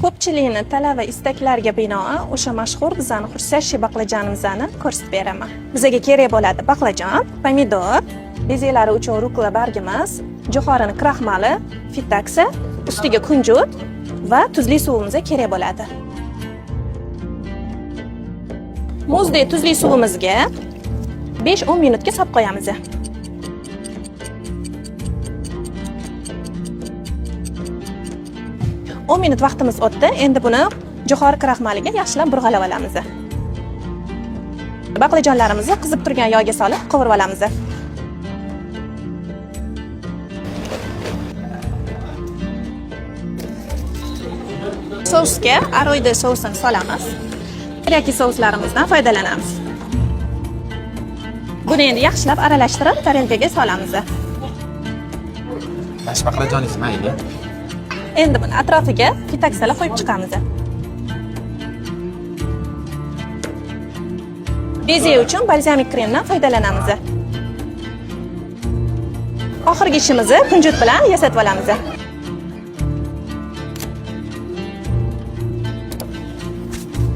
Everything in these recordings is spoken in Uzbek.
Ko'pchilikni talab va istaklariga binoan o'sha mashhur bizani хрустящий baqlajonimizni ko'rsatib beraman. Bizga kerak bo'ladi baqlajon, pomidor, bezaklari uchun rukola bargimiz, jo'xorini kraxmali, fitaksa, ustiga kunjut va tuzli suvimiz kerak bo'ladi. Muzdek tuzli suvimizga 5-10 minutga solib qo'yamiz. 10 minut vaqtimiz o'tdi. Endi buni jo'xori kraxmaliga yaxshilab burg'alab olamiz. Baqlajonlarimizni qizib turgan yog'ga solib qovurib olamiz. Sousga aroyda sousini solamiz. Kerakli souslarimizdan foydalanamiz. Buni endi yaxshilab aralashtirib tarelkaga solamiz. Mana shu baqlajoningiz mayli. Endi buni atrofiga fitaksalar qo'yib chiqamiz. Bezak uchun balzamik kremdan foydalanamiz. Oxirgi ishimizni kunjut bilan yasatib olamiz.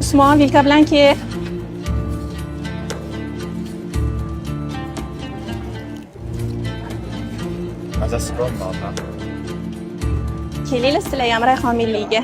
Usmon, vilka bilan ke. Mazasi bormi, opa? Kelinglar sizlar ham Rayhon milliyga.